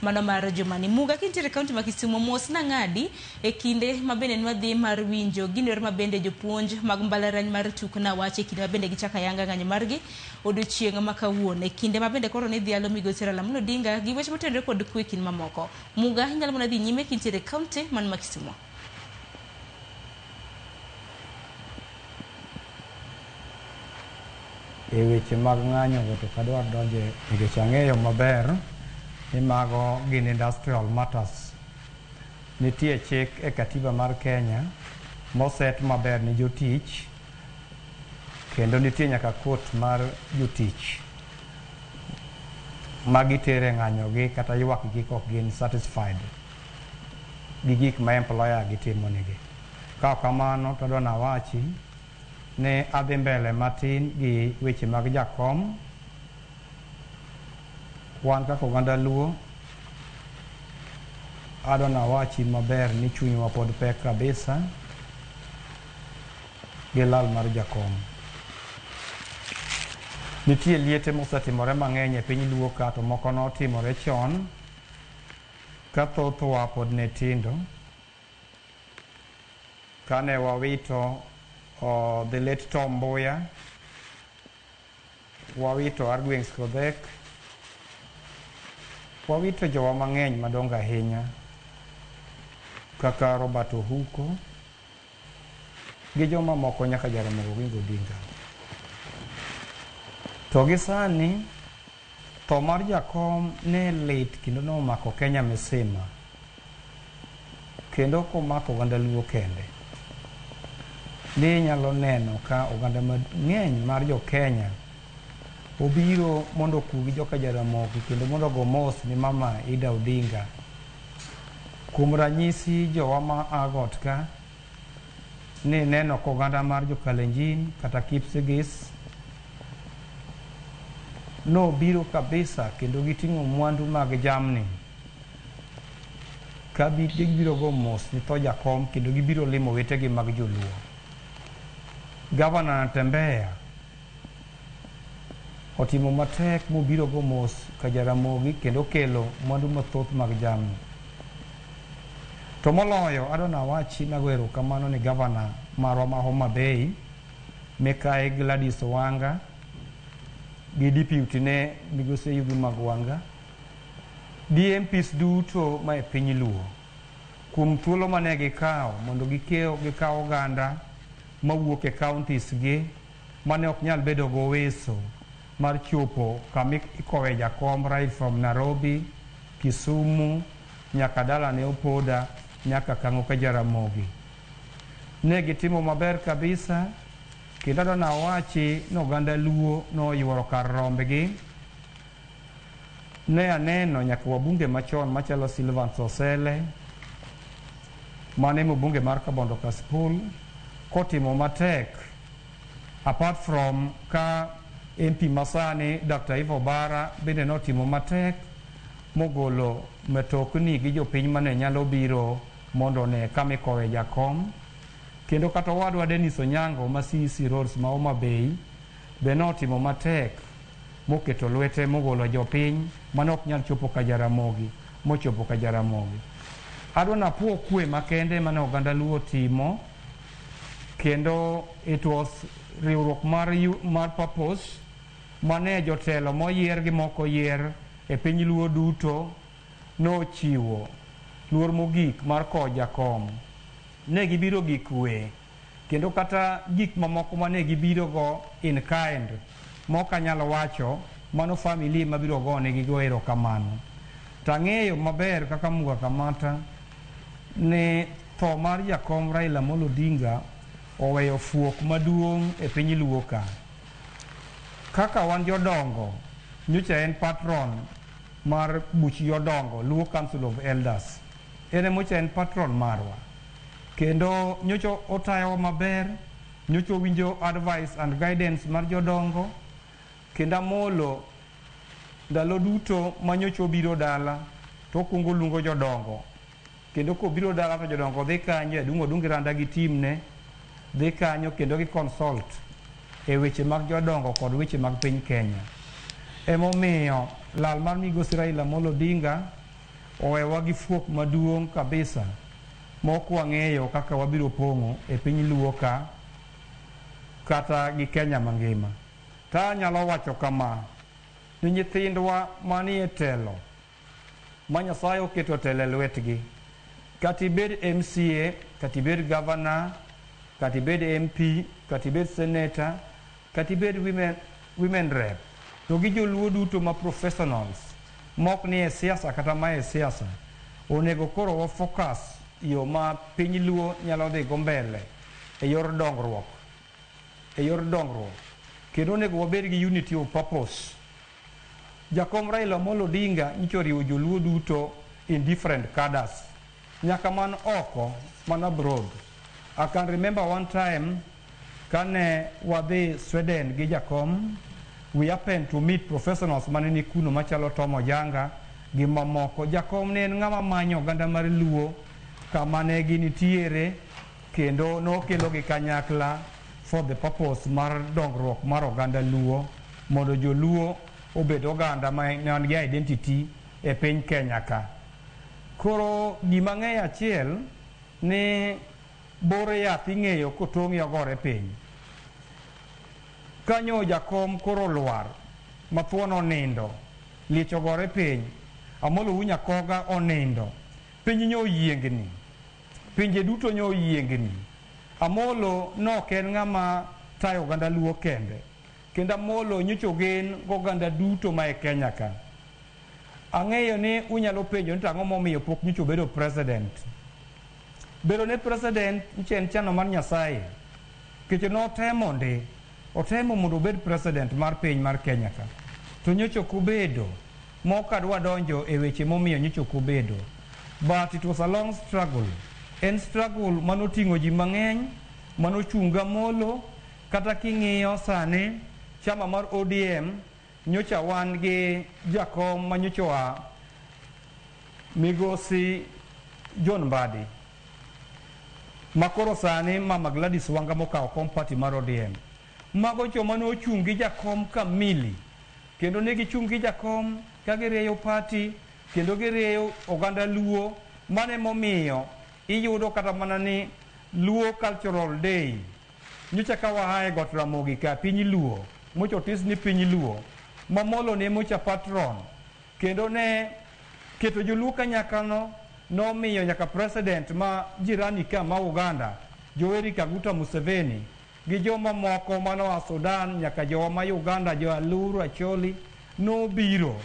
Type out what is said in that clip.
Mano mar jumani. Muga kintiere kaunti ma Kisumu mos nang'adi e kinde ma bende nwadhi mar winjo gino ero ma bende jopuonj mag mbalariany mar Tukna wacho e kinde ma bende gichako ayanga ng'anyo margi odiochieng' ma kawuono. E kinde ma bende koro nidhialo migosi Raila Amolo Odinga gi weche motenore kod kwe kind mamoko. Muga inyalo mana dhi nyime kintiere e kaunti man ma Kisumu. E weche mag ng'anyo go to ok adwar donje nikech ang'eyo maber ni mago gin industrial matters. Nitie chik e katiba mar Kenya moset maber ni jotich kendo nitie nyaka court mar jotich ma gitere ng'anyo gi kata ywak gi kok gin satisfied gi gik ma employer gi timo negi. Ka ok kamano to adwa nawachi ni adhi mbele matin gi weche mag jakom. Wan kaka oganda Luo, adwa nawachi maber ni chunywa pod pek kabisa gi lal mar jakom. Nitie liete mosetimore mang'eny e piny Luo ka to moko notimore chon ka thothwa pod ne tindo. Kane wawito the late Tom Mboya, wawito Argwings Kodhek, wawito jowa mang'eny madongo ahinya kaka Robert Ohuko gi joma moko nyaka Jaramogi Oginga Odinga. To gi sani tho mar jakom ne lit kendo nomako Kenya misima kendo ok omako oganda Luo kende. Ni inyalo neno ka oganda mang'eny mar jo Kenya obiro mondo okugi joka Jaramogi kendo mondo ogo mos ni mama Ida Odinga. Kuom ranyisi jowa ma a got ka ni neno ka oganda mar jo Kalenjin kata Kipsigis nobiro kabisa kendo giting'o mwandu mag jamni ka gibiro go mos ni tho jakom kendo gibiro limo wetegi mag joluo. Gavana Natembeya otimo matek mobiro go mos ka Jaramogi kendo okelo mwandu mathoth mag jamni. To moloyo adwa nawachi nago erokamano ni gavana marwa ma Homa Bay Mikai Gladys Wanga gi deputy ne migosi Oyugi Magwanga gi MPs duto ma e piny Luo kuom thuolo mane gikawo mondo gikaw oganda mawuok e counties gi mane ok nyal bedo goweso mar chopo kama ikowe jakom right from Nairobi, Kisumu nyaka dalane Opoda nyaka Kang'o ka Jaramogi. Ne gitimo maber kabisa kendo adwa nawachi ni oganda Luo noyuoro kar rombgi. Ne aneno nyaka wabunge machon machalo Silvans Osele mane mbunge mar Kabondo Kasipul kotimo matek apart from ka MP masani Dr. Ivo Bara bende notimo matek mogolo matokni gi jopiny mane nyalo biro mondo one kama ikowe jakom. Kendo kata owadwa Dennis Onyango ma CEC Roads ma Homa Bay be notimo matek moketo lwete mogolo jopiny mane ok nyal chopo ka Jaramogi mochopo ka Jaramogi. Adwa napuo kwe makende mane oganda Luo timo kendo it was riwruok mar purpose mane jotelo moyier gi mok oyier e piny Luo duto nochiwo luor mogik mar kowo jakom. Ne gibiro gi kwe kendo kata gik mamoko mane gibiro go in kind mok anyal wacho mano family mabiro gone gi go erokamano. Tang'eyo maber kaka Muga Kamata ni tho mar jakom Raila Amolo Odinga oweyo fuok maduong' e piny Luo ka. Kaka wan jodongo, nyocha en patron mar buch jodongo, Luo Council of Elders. En emocha en patron marwa. Kendo nyocha otayowa maber, nyocha owinjo advice and guidance mar jodongo, kendo Amolo ndalo duto ma nyocha obiro dala to okwongo oluongo jodongo. Kendo kobiro dala to jodongo dhi kanyo, Adungo Odungi Randa gi timne dhi kanyo kendo gi consult e weche mag jodongo kod weche mag piny Kenya. Emomiyo lal mar migosi Raila Amolo Odinga owewa gi fuok maduong' kabisa mok wang'eyo kaka wabiro pong'o e piny Luo ka kata gi Kenya mangima. Ta anyalo wacho kama, ni nyithindwa manie telo ma Nyasaye oketo telo e lwetgi, kata ibed MCA, kata ibed governor, kata ibed MP, kata ibed senator, kata ibed women rep, to gi joluo duto ma professionals mok ni e siasa kata ma e siasa, onego koro wa focus yo ma piny Luo nyalo dhi go mbele e yor dongruok, e yor dongruok. Kendo onego wabed gi unity of purpose. Jakom Raila Amolo Odinga nyicho oriwo joluo duto in different cadres, nyaka man oko, man abroad. I can remember one time kane wadhi Sweden gi jakom, we happened to meet professionals mane ni kuno machalo Tom Ojanga gi mamoko. Jakom ne en ng'ama manyo oganda mar Luo kama ne ginitiere kendo nokelo gi kanyakla for the purpose mar dongruok mar oganda Luo, mondo joluo obed oganda ma man gi identity e piny Kenya ka. Koro gima ng'eyo achiel ni bor yath ing'eyo kotong'e ogore piny. Kanyo jakom koro lwar, mathuon onindo, liech ogore piny, Amolo Unyakoga onindo, piny nyo oyiengni, pinje duto nyo oyiengni. Amolo nok en ng'ama tayo oganda Luo kende, kendo Amolo nyocha ogen goganda duto ma e Kenya ka. Ang'eyo ni unyalo penjo ni to ang'o momiyo pok nyocha obedo president. Bedo ne president nyocha en chano mar Nyasaye. Nikech notemo ndi, otemo mondo obed president mar piny mar Kenya ka. To nyocha ok obedo, mok adwa donjo e weche momiyo nyocha ok obedo. But it was a long struggle. En struggle manoting'o ji mang'eny, manochung' Amolo, kata king'iyo sani chama mar ODM nyocha wan gi jakom ma nyocha oa migosi John Mbadi ma koro sani Mama Gladys Wanga mokawo kom party mar ODM. Mago joma nochung' gi jakom kamili kendo ne gichung' gi jakom ka girieyo party kendo girieyo oganda Luo. Mano emomiyo iyudo kata mana ni Luo Cultural Day nyocha ka waa e got Ramogi ka piny Luo mocha otis ni piny Luo Mamolo ne mocha patron kendo ne keto joluo kanyakla no nomiyo nyaka president ma jirani ka ma Uganda Yoweri Kaguta Museveni gi joma moko manoa Sudan nyaka jowa ma Uganda jo Alur Acholi nobiro.